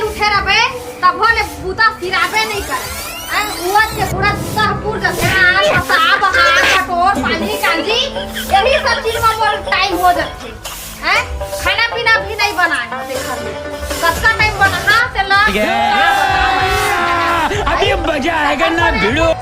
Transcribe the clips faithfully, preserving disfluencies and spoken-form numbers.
उठे रबे, तभो ले बूता सिराबे नहीं करे। हैं, उवत के पूरा सहपुर जते हाथ, साब, हाथ, कटोर, पानी, कांजी, यही सब चीज में मोर टाइम हो जाथे। हैं, खाना पीना भी नहीं बनाए होते घर में। कतका टाइम बना, हाँ, से ला। अभी मजा आएगा ना भिड़ो।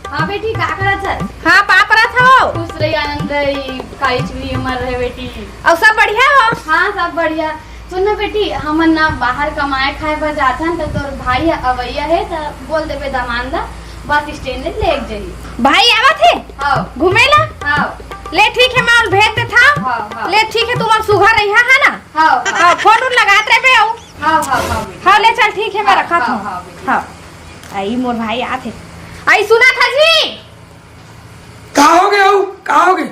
हाँ बेटी, का करत हस? हाँ, पाप रहा था वो। खुश रही, आनंद रही, काली चुरी उमर रहे बेटी। और सब बढ़िया हो? हाँ, सब बढ़िया। सुन ना बेटी, हमन ना बाहर कमाए खाए बर जाथन, त तोर भाई ह अवैया हे, त बोल देबे दामाद ला, बस स्टैंड ले लेग जाही। भाई आवत हे? हाँ। घूमे ला? हाँ। ले ठीक हे, मैं ओला भेज देथव। हाँ, हाँ। ले ठीक हे, तुमन सुघर रहिहा, है ना? हाँ, हाँ। हाँ, फोन उन लगात रहिबे अउ। हाँ, हाँ, हाँ, बेटी। हाँ, ले चल ठीक हे, मैं हाँ, रखत हाँ, हूँ। हाँ, बेटी। हाँ। आई मोर भाई आत हे। आई सुनत हस जी? का हो गे अउ? का हो गे?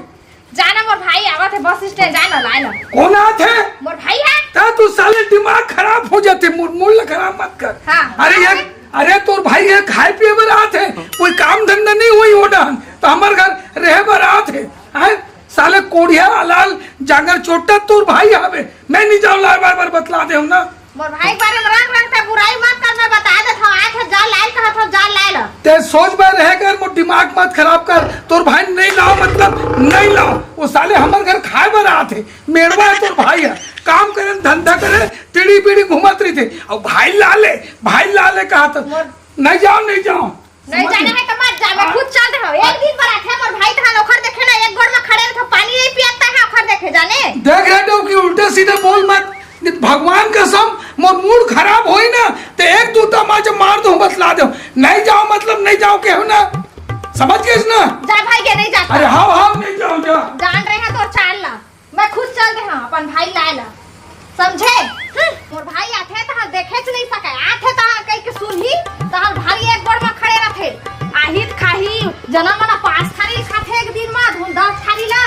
जाना मोर भाई आवत हे बस स्टैंड, जाना लाए ला। कोन आत हे? मोर भाई हे। त तू साले दिमाग खराब हो जाथे, मोर मूड ला खराब मत कर। हाँ। अरे ये, अरे तोर भाई ये खाए पिए बर आत हे, कोई काम धंधा नहीं होही ओ डहन, त हमर घर रहे बर आत हे। हैं? साले कोढ़िया लाल जांगर चोट्टा तोर भाई हवे, मैं नहीं जाऊँ लाए बर, बर बतला दे हूँ ना। मोर भाई के बारे में रंग रंग से बुराई मत कर, मैं बता देत हव, आए थे जा लायल कहत हव, जा लायल। ते सोच बर रहे कर, मोर दिमाग मत खराब कर। तोर भाई नहीं लाओ मतलब नहीं लाओ, वो साले हमर घर खाए बर आत हे, मेड़वा हे तोर भाई हे, काम करे धंधा करे, टीढ़ी बीढ़ी घूमत रहिथे, अउ भाई ला ले, भाई ला ले कहत हव। मोर नहीं जाओ, नहीं जाओ। नहीं जाना है तो मत जा, मैं खुद चल रहा हूँ। एक दिन बर आथे मोर भाई, तहां ओखर देखे ना, एक गोड़ में खड़े रहिथे, पानी नहीं पियत है ओखर देखे जाने। देख रहे हो कि उल्टे सीधे बोल मत, नहीं तो भगवान कसम मोर मूड खराब होई ना, तो एक दू तमाचा मार दूं, बतला दो। नहीं जाओ मतलब नहीं जाओ कहो ना, समझ गए ना? जा भाई के नहीं जाता। अरे हाँ हाँ नहीं जाओ जा। जान रहे हैं तो चाल ना। मैं खुद चल दे हाँ अपन भाई लाए ला, समझे? हम्म, मोर भाई आथे तहां देखेच नहीं सके, आथे तहां कह के सुनही, तहां भारी एक गोड़ में खड़े रथे। आही त खाही, जना मना पाँच थारी खाथे एक दिन में, धुन दस थारी ला,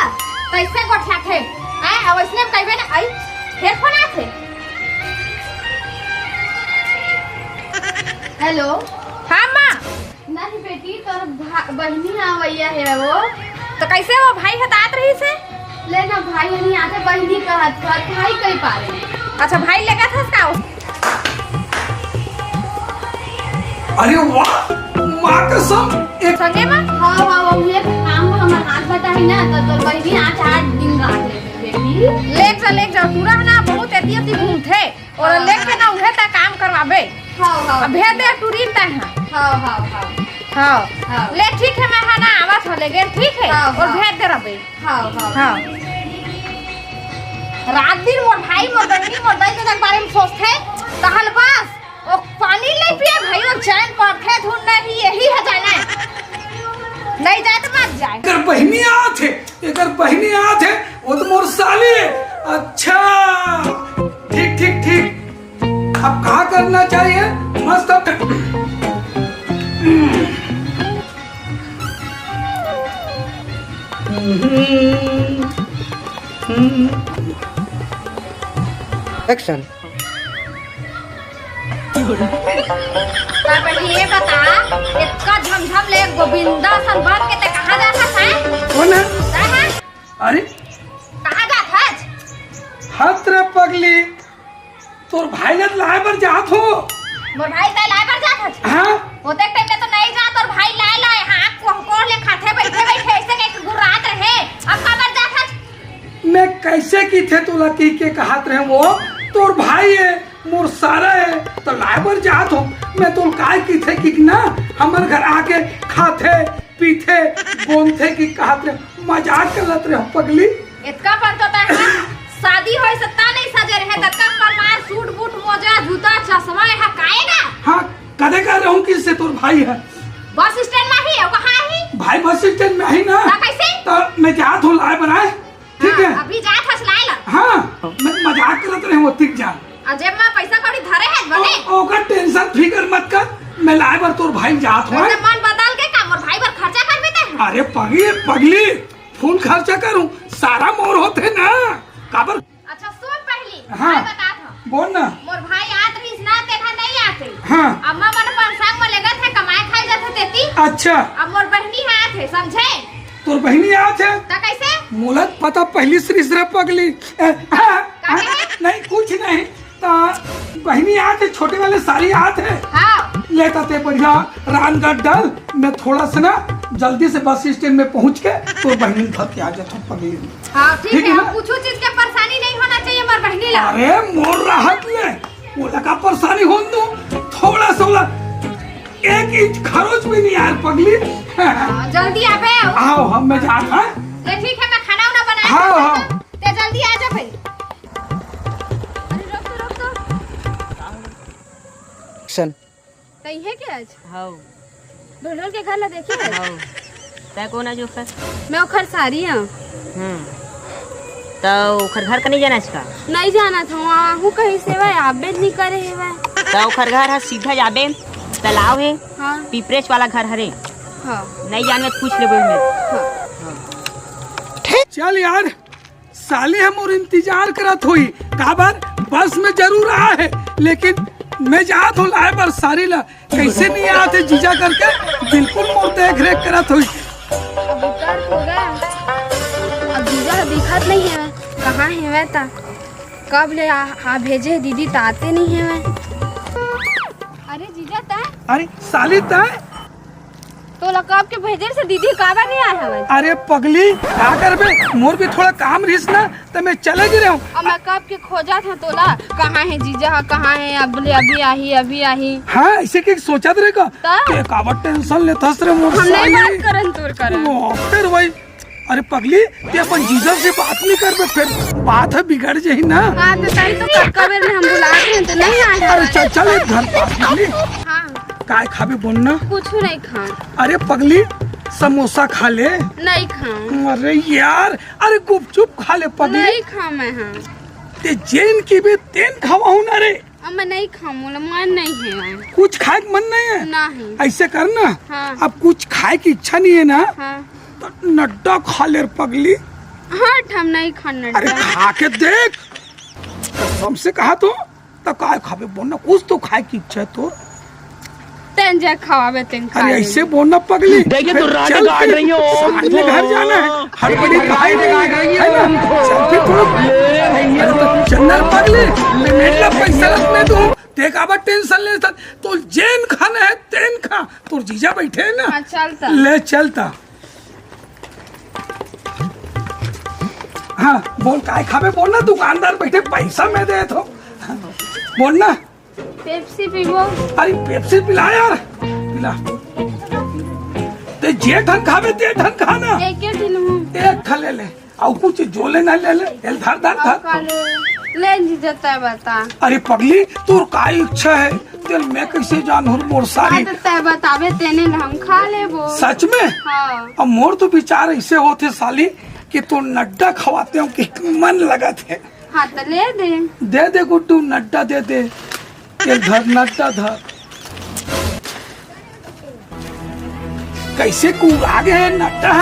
कैसे गोठियाथे? हैं, अब इसने में कहबे ना, आई, फिर फोन आथे। हेलो। हाँ माँ। नहीं बेटी, तोर भा-, बहिनी आवैया हे वो। तो कैसे वो भाई हतात रही से? ले ना, भाई नहीं आते, बहिनी कहत, कहत भाई कई पारे। अच्छा, भाई लेगा था इसका? अरे वाह, माँ कसम, एक संगे में? हाँ, हाँ, वो ये काम में हमर हाथ बटाही ना, तो तोर बहिनी आज आठ दिन रह ले बेटी। लेग जा, लेग जा, पूरा है ना, बहुत एती एती घूमथे। और हाँ, लेके हाँ। ना उहे ता काम करवाबे। हाँ, हाँ। अब भेज दे टूरी ता है। हाँ, हाँ, हाँ। हाँ। हाँ। ले ठीक है, मैं है ना आवत हो लेगे, ठीक है? हाँ, और हाँ। भेज दे रबे। हाँ, हाँ। हाँ। रात दिन मोर भाई, मोर बहिनी, मोर दाई ददा के बारे में सोचथे, तहल बस, ओ पानी नहीं पिए भाई, वो चैन पड़थे धुन नहीं, यही है जाना है। नहीं जाए तो मत जाए। एकर बहिनी आत हे, एकर बहिनी आत हे, वो तो मोर साली हे। अच्छा, ठीक, ठीक, ठीक। अब का करना चाहिए? मस्त अब एक्शन। का बेटी, ये बता, इतका झमझम ले गोविंदा सन बन के ते कहाँ जात हस, हैं? कौन है? का है? अरे, कहाँ जात हस? हत रे पगली, तोर भाई ला लाए बर जात हो। मोर भाई ला लाए बर जात हस? हाँ। होते टाइम में तो नहीं जा, तोर भाई लाए लाए, हाँ, कोहकोर ले खाथे बैठे बैठे, ऐसे कह के गुर्रात रहे। अब काबर जात हस? मैं कैसे किथे तोला कहि के कहत रहे वो, तोर भाई है, मोर सारा है, तो लाए बर जात हो। मैं तोला काय किथे कि ना, हमर घर आके खाथे, पीथे, बोलथे कि कहत रहे, मजाक करत रहे हो पगली। इतका पर तो तय है, शादी होय से ता नहीं सजे रहे, ततका पर मार सूट बूट, मोजा, जूता, चश्मा, यहाँ काएगा? हाँ, कदे कह रहे हूँ कि से तोर भाई है। बस स्टैंड में ही है, कहाँ ही? भाई बस स्टैंड में ही ना। ता कैसे? तो मैं जात हूँ लाए बनाए, ठीक है? हाँ, अभी जात हस लाए ला। हाँ, मैं मजाक करत रहे हूँ, ठीक जान। आ जेब में पैसा कौड़ी धरे है बने? ओ-, ओकर टेंशन फिकर मत कर, मैं लाए बर तोर भाई जात हूँ। ऐसे मन बदल के का मोर भाई बर खर्चा करबे ते? अरे पगली, पगली, फुल खर्चा करूँ, सारा मोर होथे ना, काबर? अच्छा सुन पहली, हाँ। मैं बतात हूँ। बोल ना। मोर भाई आत रहिस ना, तेखा नहीं आते। हाँ। अम्मा मन अपन संग में लेगत है, कमाए खाए जाथे तेती। अच्छा। अब मोर बहिनी है आत है, समझे? तोर बहिनी आत है? त कैसे? मोला पता पहली से रिस रे पगली। ए, हाँ, का हाँ, कहे? नहीं, कुछ नहीं। त बहिनी आत छोटे वाले सारी आत हे। हाँ। ले त ते बढ़िया रानगढ़ डल, मैं थोड़ा सा ना जल्दी से बस स्टैंड में पहुंच के तोर बहिनी ल धर के आ जाथों पगली। हाँ, ठीक ठीक है, है ना? कुछ चीज के परेशानी नहीं होना चाहिए मोर बहिनी ला। अरे मोर राहत ले, ओला का परेशानी होन दूं? थोड़ा सा ओला एक इंच खरोच भी नहीं यार पगली। हाँ, जल्दी आबे। आओ, हम मैं जात हंव। ले ठीक है, मैं खाना उना बना हाँ, हाँ। ते जल्दी आ जा भाई। अरे रुक तो, रुक तो। एक्शन। तई है के आज? हाउ। ढोलढोल के घर ला देखे है? हाउ। तै कोन आज ओखर? मैं ओखर सारी हूँ। हम्म। त ओखर घर का नहीं जाना इसका? नहीं जाना था, वहाँ हूँ कहीं से वह आबे नहीं करे है वह। त ओखर घर है सीधा जाबे, तालाब है, हाँ। पिपरेच वाला घर हरे। हाँ। नहीं जाने त पूछ लेबे मैं। हाँ। चल यार, साली ह मोर इंतजार करत होही, काबर बस में जरूर आए हे, लेकिन मैं जात हंव लाए बर सारी ला। कैसे नहीं आत हे जीजा करके, बिल्कुल मोर देख रेख करत होही। अब उतर तो गा, अब जीजा ह दिखत नहीं है, कहाँ है वह ता? कब ले आ, आ भेजे हे दीदी, त आते नहीं है वह। अरे जीजा तय? अरे साली तय? तोला कब के भेजे से दीदी काबर नहीं आए हवय? अरे पगली, का करबे? मोर भी थोड़ा काम रिहिस ना, त मैं चले गे रहेंव। अब मैं कब के खोजत हंव तोला, कहाँ है जीजा ह, कहाँ है, अब ले अभी आही, अभी आही। हाँ, ऐसे के सोचत रहे का? त? ते काबर टेंशन लेथस रे मोर हम नहीं साली? बात करन तोर करन। ओ, फिर वही। अरे पगली, ते अपन जीजा से बात नहीं करबे, फिर बात ह बिगड़ जाही ना। हाँ, त तही तो कतका बेर में हम बुलात हन, त नहीं आए अरे हवय। चल, चल, एक घर पास पगली। हाँ। काय खाबे बोल ना? कुछ नहीं खाऊं। अरे पगली, समोसा खा ले। नहीं खाऊं। अरे यार, अरे गुपचुप खा ले पगली। नहीं खाऊं मैं, हाँ। ते जेन कहिबे तेन खवाहूं ना रे। अब मैं नहीं खाऊं, मोला मन नहीं है। कुछ खाए के मन नहीं है? नहीं। ऐसे कर ना, हाँ। अब कुछ खाए की इच्छा नहीं है ना, हाँ। तो नड्डा खा ले रे पगली। हाँ, हम नहीं खान अरे नड्डा। खा के देख, कसम से कहा तो। त काय खाबे बोल ना, कुछ तो खाए की इच्छा है तोर। तेन जे खवाबे तेन अरे खा ऐसे लेबे। बोल ना पगली। देखिए तो फिर रानी चल काट फिर रही हो। साथ में घर जाना है, हड़बड़ी काहे में है ना? चल फिर थोड़ा। अरे तो चल ना पगली, पेमेंट ला पैसा रख मैं दूं। ते काबर टेंशन लेथस, तो जेन खाना है तेन खा, तोर जीजा बैठे है ना। हाँ, चलता। ले चलता। हाँ, बोल काय खाबे बोल ना, दुकानदार बैठे पैसा मैं देत हंव। बोल ना। पेप्सी पीबो। अरे पेप्सी पिला यार, पिला। ते जे ठन खाबे ते ठन खा ना। एके ठन हूँ। एक ठन ले ले, अउ कुछ जो लेना ले ले, एल धर धर अब धर। का ले, ले जीजा तय बता। अरे पगली, तोर का इच्छा है, तेल मैं कैसे जानहूं मोर सारी? हाँ, तो तय बताबे तेने ल हम खा लेबो। सच में? हाँ। अब मोर तो विचार ऐसे होथे साली कि तोर नड्डा खवाते हो कि मन लगत है। हाँ, तो ले दे। दे दे गुड्डू, नड्डा दे दे। ये धर, नड्डा धर। कैसे कुआ गे हे नड्डा ह?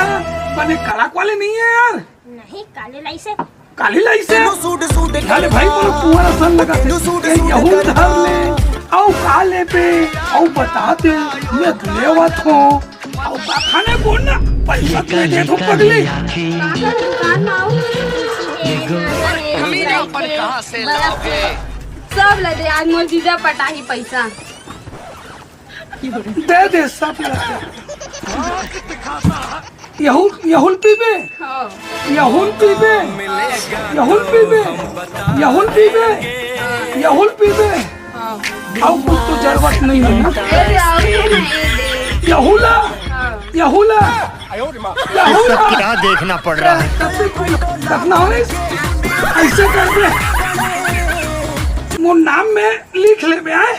बने कड़क वाले नहीं है यार। नहीं, काले लाइस हे। काले लाइस हे? अरे भाई, मोला कुआं असन लगथे। ये यहू ल धर ले, अउ का लेबे, अउ बता दे, मैं लेवत हंव। अउ का खाना बोल ना, पैसा तो मैं देथंव पगली। काकर दुकान में आऊ? सब ले दे, आज मोर जीजा पटाही पैसा। दे दे, सब ले दे। यहू ल, यहू ल पीबे? हाँ। यहू ल पीबे? यहू ल पीबे? यहू ल पीबे? यहू ल पीबे? हाँ। अउ कुछ तो जरूरत नहीं है ना? ए दे, अउ तो नहीं, ए दे। यहू ला? हाँ। यहू ला? यहू ला? क्या देखना पड़ रहा है? रखना हो ना इस-, ऐसे कर दे। मोर नाम में लिख लेबे, आय?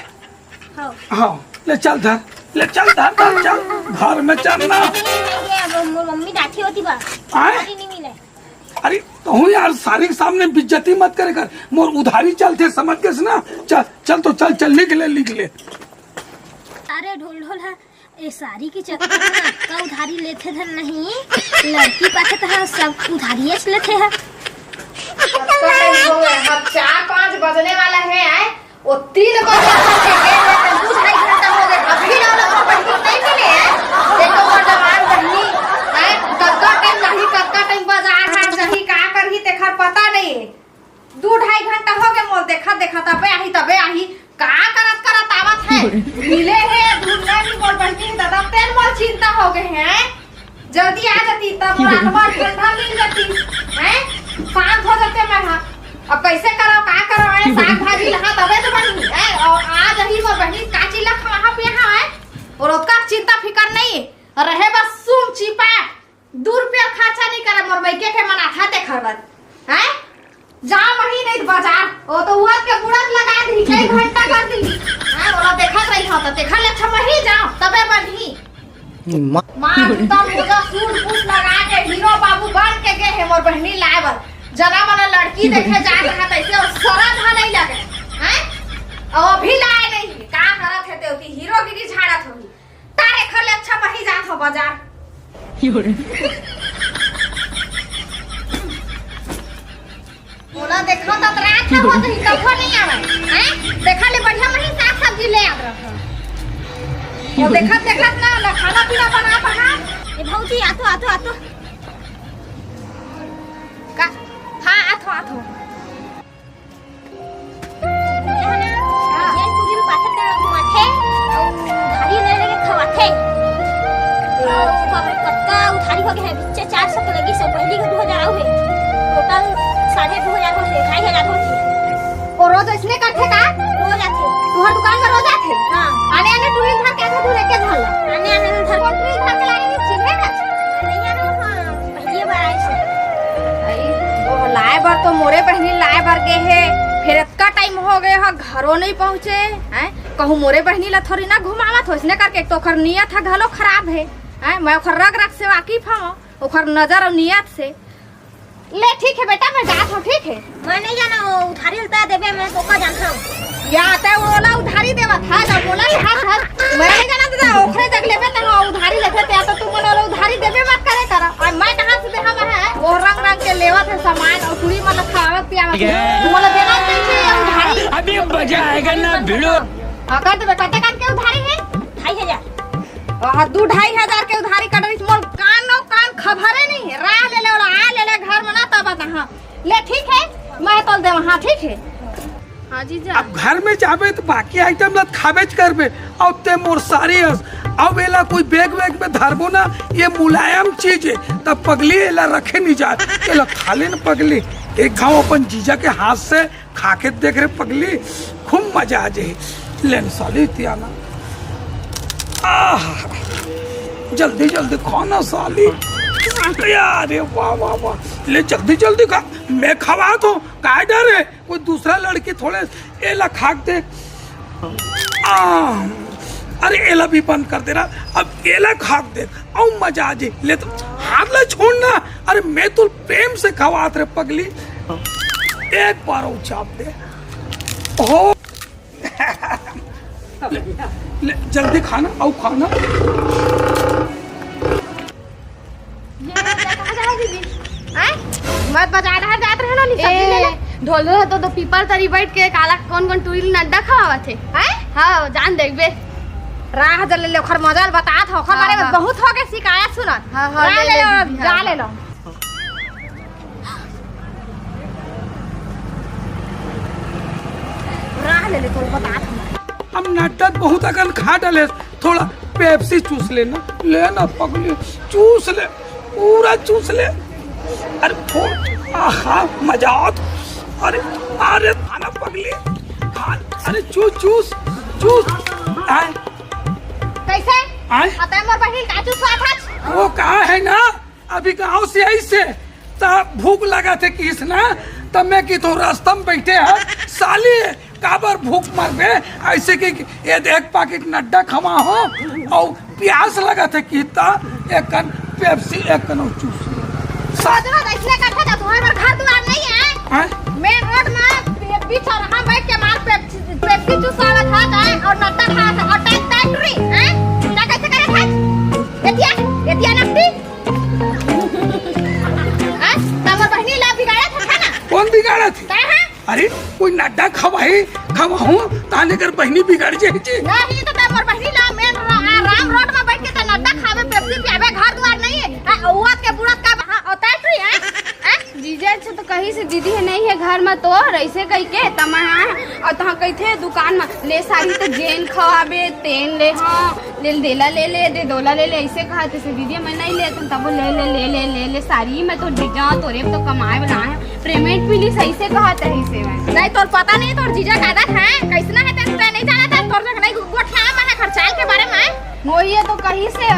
हाँ। हाँ, ले चल धर, ले चल धर, धर, चल, घर में चल ना। ये अब मोर मम्मी डांटी होती बा। आय? उधारी नहीं मिले। अरे, तहूँ यार, सारी के सामने बेइज्जती मत करे कर। मोर उधारी चलथे, समझ गेस ना? चल, चल तो चल, चल, लिख ले, लिख ले। अरे ढोल ढोल है, ए सारी के चक्कर में अतका उधारी लेथे धन नहीं, लड़की पाथे त ह सब उधारियेच लेथे ह। कतको टाइम हो गए, अब चार पाँच बजने वाला है, आय, वो तीन बजे से लेके दू ढाई घंटा हो गए, अभी ना लोग को बहिनी नहीं मिले है। देखो वो जवान बहिनी, आय, कतका टाइम जाही, कतका टाइम बाजार हाट जाही, का करही, तेखर पता नहीं है। दू ढाई घंटा हो गए मोर देखत देखत, अबे आही, तबे आही, का करत मिले हे, ढूंढना भी मोर बहिनी हे, दादा, तेन मोर चिंता हो गए हे। जल्दी आ जाती, तब मोर आत्मा ठंडा मिल जाती, हैं? शांत हो जाते मैं, हाँ। अब कैसे करो, का करो, हैं? साग भाजी लहा तबे तो बनी, हैं? और आ जाही मोर बहिनी, का चीज ला खवाहा पियाहा, हैं? और ओतका चिंता फिकर नहीं, रहे बस सुम चिपा, दू रुपया खर्चा नहीं करे, मोर मइके के मनाथा ते खरबत, हैं? जा वही नहीं तो बाजार, वो तो उहत के बुड़त लगा दी, कई घंटा कर दी। हाँ, ओला देखत रही हो तो देखा ले, अच्छा वही जाओ, तबे बनही। माँ। माँ, जूता, मोजा, सूट बूट लगा के हीरो बाबू बन के गए हैं मोर बहनी लाए बर। जना मना लड़की देखे जात रहा तैसे और सरम हा नहीं लगे, हैं? और अभी लाए नहीं, का करत है ते ओती हीरोगिरी झाड़त होगी। तारे खर ले अच्छा वही जात हो बाजार। मोला देखो तो रात हो जाही, तभो नहीं आवे, हैं? देखा ले बढ़िया मही साग सब्जी ले आत रहो। वो देखत देखत ना, ना खाना पीना बना पहा। ए भौजी, आतो, आतो, आतो। का? हाँ, आतो, आतो। ये टूरी में पाथर के घुमाथे, अउ उधारी ले लेके खवाथे। अउ बाप रे, कतका उधारी हो गए हे, बिच्चे चार सौ तो लगी, सब पहली के दो हजार आऊ हे। टोटल साढ़े दो हजार हो गए, ढाई हजार हो गए। वो रोज ऐसने करथे का? रोज आथे। तुहर दुकान में रोज आथे? हाँ। आने आने टूरी धर के आथे, धर के धर ला। आने आने धर के। टूरी धर के लाने चिन्हे का? नहीं आने, हाँ। पहली बार आए से। अई, वो लाए बर तो मोरे बहिनी लाए बर गे हे, फिर अतका टाइम हो गए ह, घरो नहीं पहुँचे, हैं? कहूँ मोरे बहिनी ला थोड़ी ना घुमावत हो, इसने करके एक तो ओखर नियत ह घलो खराब हे, हैं? मैं ओखर रग रग से वाकिफ हूँ, ओखर नजर और नियत से। ले ठीक है बेटा, मैं जात हूँ, ठीक है? मैं नहीं जाना, वो उधारी उतार देबे, मैं तो का जानता हूँ। या ते ओला उधारी देवत है, जब बोला ही हाथ हाथ, मैं नहीं जाना दादा, ओखरे जग लेबे त हो, उधारी लेबे ते, तो तू मन ओला उधारी देबे मत करे कर। और मैं कहाँ से देहा मैं है? वो रंग रंग के लेवत है सामान, और कुड़ी मन खावत पियावत है। तू मन देना चाहिए उधारी। अभी मजा आएगा ना भिड़ो। हाँ, कर देबे, कते कान के उधारी है? ढाई हजार। हाँ, दू ढाई हजार के उधारी कर रही, मोर कान नो कान खबरे नहीं है। राह ले ले, ओला आ ले ले घर में ना, तब बता, हाँ। ले ठीक है, मैं तोल देवा, हाँ ठीक है। हाँ जीजा। अब घर में जाबे तो बाकी आइटम ला खाबेच करबे। अब ते मोर सारी हस, अब एला कोई बैग वैग में धरबो ना, ये मुलायम चीज है, तब पगली एला रखे नहीं जाए, एला खा ले ना पगली। एक घाव अपन जीजा के हाथ से खा के देख रे पगली, खूब मजा आ जाए। ले ना साली, तियाना। आह, जल्दी जल्दी खा ना साली। अरे वाह वाह वाह, ले जल्दी जल्दी खा, मैं खवा तो, काय डर है? कोई दूसरा लड़की थोड़े एला खाक दे। आ, अरे एला भी बंद कर दे रहा, अब एला खाक दे, अउ मजा आ जे। ले तो हाथ ला छोड़ ना, अरे मैं तो प्रेम से खवात रे पगली, एक बार अउ चाप दे। हो ले, ले, जल्दी खाना, अउ खाना। ये कहाँ जा रहा दीदी? आय? मत बजा रहा, जात रहे ना, नहीं सब्जी ले ले। ए, ढोल रहा तो, तो पीपल तरी बैठ के काला कौन कौन टूरी नड्डा खवावत है। आय? हाँ, जान देख बे। राह जल ले, ओखर मजा ल बतात हो, ओखर हाँ, बारे में हाँ। बहुत हो गए शिकायत सुनत। हाँ, हाँ, राह ले ले ले, ले ले, जा हाँ। ले लो। राह ले ले, तोर बतात हूँ। हम नड्डा बहुत अकन खा डाले, थोड़ा पेप्सी चूस लेना, लेना पगली, चूस ले, पूरा चूस ले। अरे फो-, आहा, मजा आवत। अरे, अरे, खाना पगली, खा, अरे चूस, चूस, चूस। आय। कैसे? आय। अतः मोर बहिन का चूस हुआ था? वो कहा है ना, अभी गांव से आई से, त भूख लगा थे किस ना, तब मैं की तो रास्ता में बैठे हैं, साली काबर भूख मरबे, ऐसे कि ये देख पाकिट नड्डा खमा हो, और प्यास लगा थे कि ता एक कन पेप्सी, एक कन चूस। सोचना तो इसलिए करते तो तुम्हारे घर घर दुआर नहीं है। हैं? मेन रोड में बीच चौराहा बैठ के मार पेप्सी, पेप्सी चूसावत है और नड्डा खात है और टाइट टाइट रही, हैं? क्या कैसे करे था? एतिया, एतिया नकटी। हाँ? तमर बहिनी ला बिगाड़ा था ना? कौन बिगाड़ा थी? कहाँ? अरे, कोई नड्डा खवाही, खवाहूँ, ताने कर बहिनी बिगड़ जाए जी। नहीं तो तमर बहिनी ला मेन रा-, राम रोड में बैठ के ते नड्डा खावे, पेप्सी पियावे, घर दुआर नहीं है। हाँ, औरत के बुढ़त का, हाँ, औताय तू है। जीजा, अच्छा तो कहिस हे दीदी हे नहीं हे घर म, तोर ऐसे कहिके त मैं आए हंव। अउ तहां कहिथे दुकान म, "ले साड़ी तो जेन खवाबे तेन ले, हां ले, देला ले ले, दे दोला ले ले," ऐसे कहत हे दीदी, मैं नहीं लेत हंव, तब वो, "ले ले ले ले ले ले साड़ी, मैं तो जीजा तोरे तो कमाए वाला आए हंव, पेमेंट मिली सही से," कहत रहिस हे। नहीं, तोर पता नहीं, तोर जीजा का आदत हे, कैसना हे, तें नहीं जानत हस, तोर जग नहीं गोठिया मन ह खर्चाल के बारे में। मोहिए तो कहिस हे।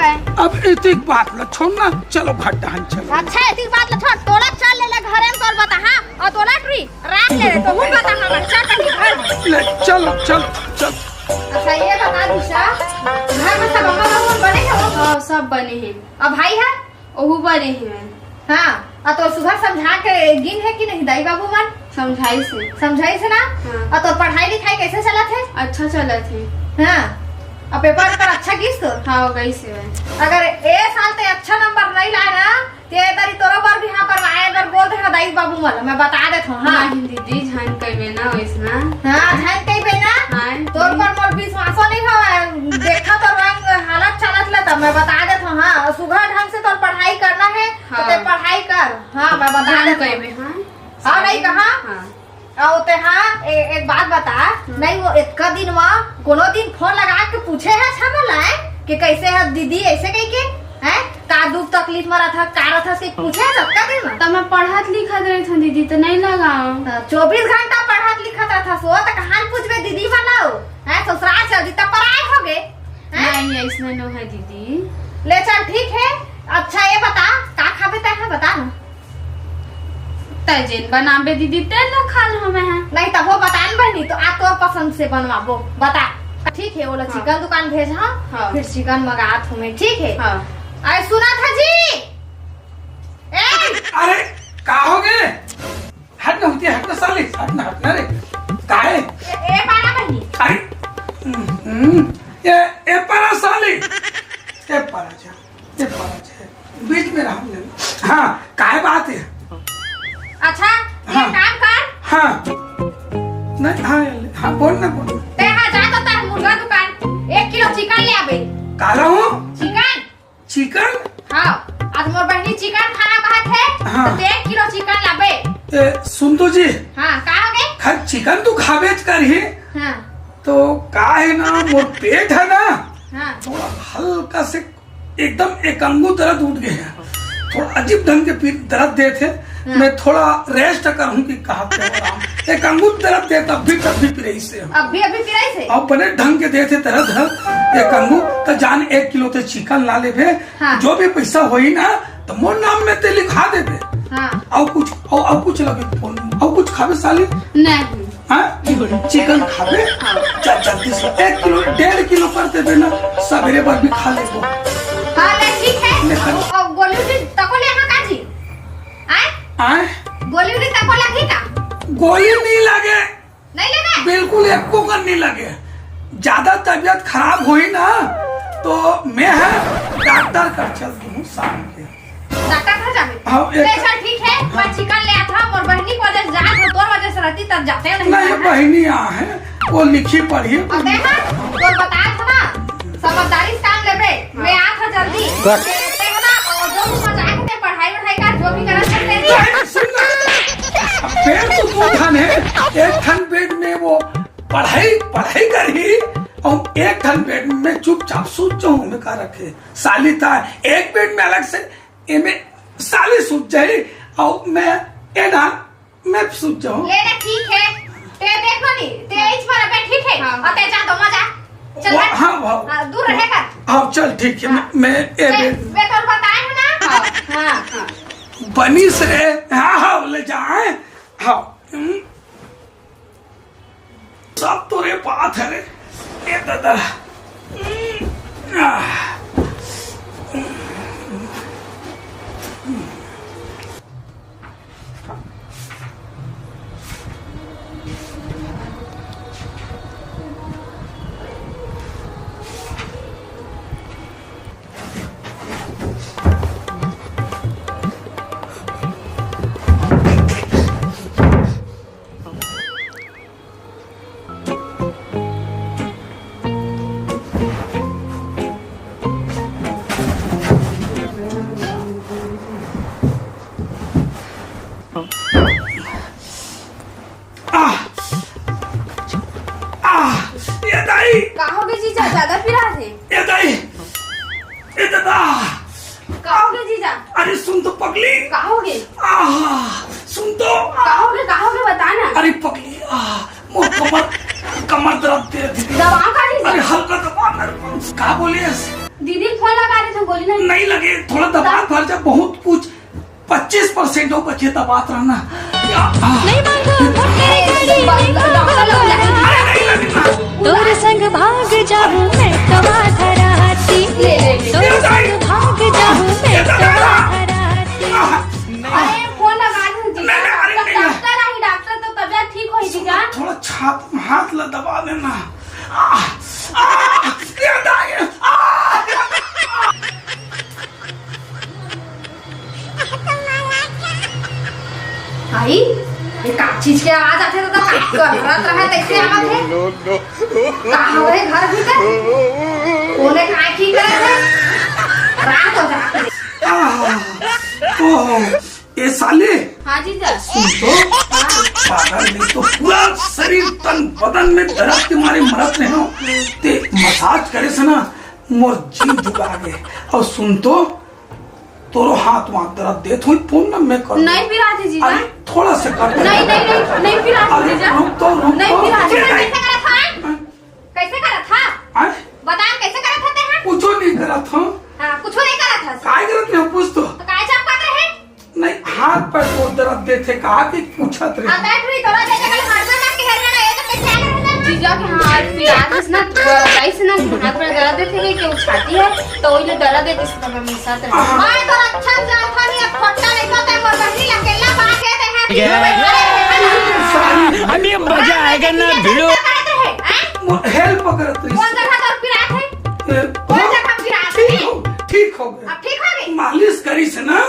अब एतिक बात ल छोड़ ना, चलो घर डहन चलो। अच्छा, एतिक बात ल छोड़, तोला चल ले, ले घरे में तोर बता, हां, अउ तोला टुरी रात ले रे, तो हूं बता, हां, चल कहीं घर में। ले, चलो, चलो, चलो। अच्छा, ये बता दिशा, घर में सब अम्मा बाबू मन बने हे? हां, सब बने हे। अउ भाई हे? ओहू बने हे। हां, अउ तो सुघर समझा के गिन हे कि नहीं दाई बाबू मन? समझाइस हे। समझाइस हे ना? हां। अउ तो पढ़ाई लिखाई कैसे चलत हे? अच्छा चलत हे। हां, अउ पेपर पर अच्छा गिस तो? हां, हो गइस हे। अगर ए साल ते अच्छा नंबर नहीं लाए ना, ते ए दरी तोरो बर भी हां करवाए बर बोल दे हां दाई बाबू मन, मैं बता देत हंव। हां। नहीं दीदी, झन कहिबे ना वैसना। हां, झन कहिबे ना। हां। तोर पर मोर विश्वासो नहीं होवय। देखा तो रंग हालत चालत ले, तब मैं बता देत हंव। हां, सुघर ढंग से तोर पढ़ाई करना हे, तो हां। ते पढ़ाई कर। हां, मैं बता झन देत हंव। कहिबे, हां। हां, नहीं कहा? हां। अउ ते, हां, ए-, एक बात बता, हम्म। नहीं वो एतका दिन म कोनो दिन फोन लगा के पूछे हस हमन ला, हैं? कि कैसे हे दीदी, ऐसे कहिके, हैं? का दुख तकलीफ म रथस, का रथस, के पूछे हस एतका दिन म? त मैं पढ़त लिखत रहिथंव दीदी, त नहीं लगावंव। त चौबीस घंटा पढ़त लिखत रथस, वो त कहां पूछबे दीदी वाला हो? हैं? ससुराल चल दी, त पराए होगे, हैं? नहीं, ऐसने नो हे दीदी। ले चल, ठीक हे। अच्छा, ये बता, का खाबे तैं हा, बता ना। तैं जेन बनाबे दीदी, तेन ला खा लूं मैं हा। नहीं, तभो बता न बहिनी, तो आ तोर पसंद से बनवाबो, बता। ठीक हे, ओला हां। चिकन दुकान भेजहूं, हां। फिर चिकन मंगात हूं मैं, ठीक हे? हां। अरे सुनत हस जी? ए! अरे, का होगे? हट ना होती है, हट ना साली, हट ना, हट ना रे। काहे? ए, ए पारा बहिनी। अरे, हम्म, ए, ए पारा साली। ए पारा जा, ए पारा जा। बीच में रहा ले। हां, काहे बात हे? अच्छा, ये हां। काम कर। हां। नहीं, हां, ये ले। हां, बोल ना, बोल ना। तैं हां जा तो तैं मुर्गा दुकान, एक किलो चिकन ले आबे। काला हूं? चिकन। चिकन? हां, आज मोर बहिनी चिकन खाना कहत हे, हां। त एक किलो चिकन लाबे। ए, सुन तो जी। हां, का होगे? खैर, चिकन तो खाबेच करही। हां। तो का हे ना, मोर पेट हे ना, हां। थोड़ा हल्का से एकदम एक अंगू दर्द उठ गे हे। थोड़ा अजीब ढंग के पीर-, दर्द देत हे। हां। मैं थोड़ा रेस्ट करहूं कि कहा के आराम। एक अंगू दर्द देत, तब भी, तब भी पिराइस हे। अभी, अभी पिराइस हे? अब बने ढंग के देत हे दर्द हे। एक अंगू, त जान एक किलो ते चिकन ला लेबे। हां। जो भी पैसा होही ना, त मोर नाम में ते लिखा देबे। हां। अउ कुछ, अउ, अउ कुछ लगे फोन, अउ कुछ खाबे साली? नहीं। हां? चिकन खाबे? हां। जा जल्दी से एक किलो, डेढ़ किलो कर देबे ना, सबेरे बर भी खा लेबो। हां, ले ठीक हे। ले खा। अउ, अउ गोली उली तको ले हां का जी? आय? आय? गोली उली तको लगी का? गोली नहीं लगे। नहीं लेना है? बिल्कुल एको कन नहीं लगे। ज्यादा तबीयत खराब होही ना, तो मैं हा डॉक्टर कर चल दूं शाम के। डॉक्टर कर जाबे? हां, एक ले चल, ठीक हे, मैं चिकन ले आत हंव, मोर बहिनी के वजह से जात हंव, तोर वजह से रहती तब जाते नहीं। नहीं, बहिनी आ हे, वो लिखी पढ़ी। अबे हां, तोर बतात हंव ना, समझदारी से काम लेबे, मैं आत हंव जल्दी। बस। ते, ते ना, और जो भी मजाक हे, पढ़ाई वढ़ाई का, जो भी करत हे, तेरी। नहीं, सुन ना। बेड तो दू ठन हे, एक ठन बेड में वो पढ़ाई, पढ़ाई करही, अउ एक ठन बेड में चुपचाप सूत जाहूं, मैं का रखे। साली त एक बेड में अलग से, एमे साली सूत जाही, अउ मैं एना, मैं सूत जाहूं। ले ना, ठीक हे। ते देखो नी, ते इच पर अबे ठीक हे। हां। अउ ते जा, दोनों जा। चल वो, हट। हां, हां। हां, दूर रहे कर। हां, चल, ठीक हे, हां। मैं, मैं ए ते, बेड मैं तोर बताए हंव ना? हां, हां, हां। बनिस रे, हां, हां, ले जा, हां। हम्म। सब तोरे बात हे रे, ए दादा। जा-, ज्यादा पिरात हे। ए दाई, ए दादा। का होगे जीजा? अरे सुन तो पगली। का होगे? आहा, सुन तो। का होगे, का होगे बता ना। अरे पगली, आह, मोर कमर, कमर दर्द दे रही। दबाव का जीजा? अरे हल्का दबा ना। का बोलिस? दीदी फोन लगा दे तो बोली नहीं। नहीं लगे, थोड़ा दबा भर जा, बहुत कुछ पच्चीस परसेंट हो बचे, दबात रहना। या, आ। नहीं मांगो, नहीं मांगो। अरे, नहीं लगे ना। तोर संग भाग जाऊं मैं तो आधा राती। ले, ले, ले। तोर संग भाग जाऊं मैं तो आधा राती। अरे, फोन लगा दे जीजा। नहीं, नहीं, अरे, नहीं, नहीं। डॉक्टर आई, डॉक्टर तो तबियत ठीक होई जीजा। थोड़ा छाप में हाथ ला दबा देना। आ, आ, ये दाई, आ। आई, ये का चीज के आवाज आथे, तो का करत रहे, तैसे आवत हे? का हो रे घर भीतर? कोने काय की करत हे? रात हो जात हे। आह, ओह, ए साले, हाँ जीजा। सुन तो, हाँ। पागल नहीं तो पूरा शरीर तन बदन में दर्द के मारे मरत रहे हो। ते मसाज करे से ना मोर जीव दुबा गे। अउ सुन तो, तोरो हाथ वाथ दर्द देत होई, फोन ना मैं कर। नहीं पिरात हे जीजा। अरे, थोड़ा सा कर। नहीं, नहीं, नहीं, नहीं पिरात हे अरे, जीजा। रुक तो, रुक नहीं तो। पिरात हे। ये नहीं। कैसे करत हा? कैसे करत हा? हाँ? बता, कैसे करत हा ते हा? कुछो नहीं करत हूँ। हाँ, कुछो नहीं करत हा। काय करत नहीं, पूछ तो। तो काय चमकत रहे? नहीं, हाथ पैर तो दर्द देथे, कहा कि पूछत रहे। अब बैठ रही, दर्द देथे, कल हाथ में ना, कि हेर में ना, ये तो कैसे आ रहा है? जीजा के हाथ पिरात हे ना, तो बताइस ना, हाथ पैर दर्द देथे, कि वो छाती है, तो वही ले दर्द देथे, तो मैं मिसात रहे। हाँ। मैं तो अच्छा जानता नहीं, अब खोटा नहीं पता है, मोर बहनी अकेला बात है, ते हैं। ये अरे, अरे, अरे, अरे, अभी मजा आएगा ना, भिड़ो। करत रहे, हैं? वो हेल्प करत रही। कौन जगह दर्द पिरात हे? ए, कौन जगह पिरात हे? ठीक हो, ठीक हो गए। अब ठीक हो गए? मालिश करी से ना,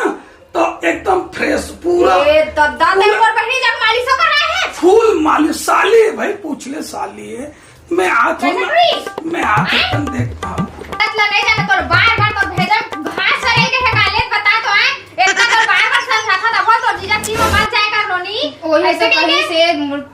तो एकदम फ्रेश पूरा। ए, दद्दा, ते पूरा। मोर बहनी जब मालिशो कर रहे हैं। फुल मालिश, साली है भाई, पूछ ले, साली है। मैं आत हूँ कैसे ना, हुई? मैं आत हूँ, हैं? तुम देख पाओ। तत लगे जाना तोर बार बार तोर भेजा घास चरे के है काले, बता तो आए। इतना तोर बार बार समझाता था, बोल तोर जीजा की वो मर जाएगा रोनी। वही ऐसे तो कहीं कहेंगे? से मुड़-,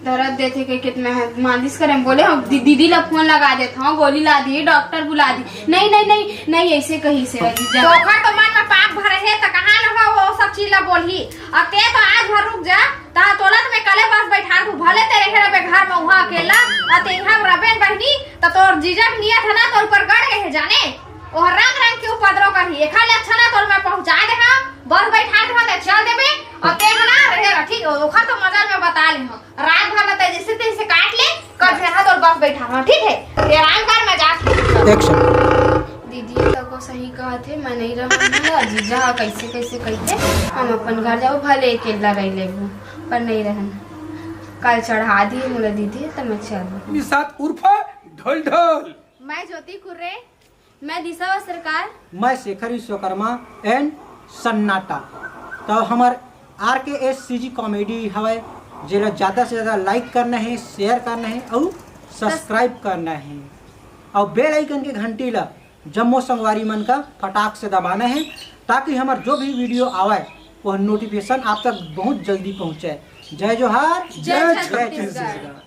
दर्द देथे के कितना है, मालिश करे, बोले हम दी-, दीदी ला फोन लगा देत हूँ, गोली ला दी, डॉक्टर बुला दी। नहीं, नहीं, नहीं, नहीं, ऐसे कहीं से जीजा। तो ओखर तो मन में पाप भरे है, तो कहाँ न हो वो सब चीज ला बोलही। अब ते तो आज भर रुक जा, ता तोला तो मैं कले बस बैठा दूँ, भले ते रहे रबे घर में उहाँ अकेला, और ते यहाँ रबे न बहनी, तो तोर जीजा के नियत है ना, तोर ऊपर गड़ गए है जाने। ओह रंग रंग के उपद्रव करही, एखर ले अच्छा ना तोर मैं पहुँचा दे हाँ, बस बैठा दे हाँ, ते चल देबे, और ते है ना रहे रह, ठीक है, ओखर तो मजा में बता ले हाँ। रात भर में ते जैसे तैसे काट ले, कल फिर हाथ और बस बैठा हाँ, ठीक है? ते आराम कर, मैं जात हूँ। एक्शन। दीदी तको सही कहत हे, मैं नहीं रहूँ ना, जीजा हा कैसे कैसे कहते, हम अपन घर जाओ, भले अकेला रह लेबू, पर नहीं रहन। कल चढ़ा दिए मोला दीदी, तो मैं चलूँ। निषाद उर्फ ढोल ढोल। मैं ज्योति कुर्रे। मैं दिशा वस्त्रकार। मैं शेखर विश्वकर्मा and सन्नाटा। तो हमर आर के एस सी जी कॉमेडी हवय, जेला ज्यादा से ज्यादा लाइक करना है, शेयर करना है और सब्सक्राइब करना है और बेल आइकन के घंटी ला जम्मो संगवारी मन का फटाक से दबाना है, ताकि हमर जो भी वीडियो आवय, वह नोटिफिकेशन आप तक बहुत जल्दी पहुँचे। जय जोहार, जय जय छत्तीसगढ़। छत्तीसगढ़।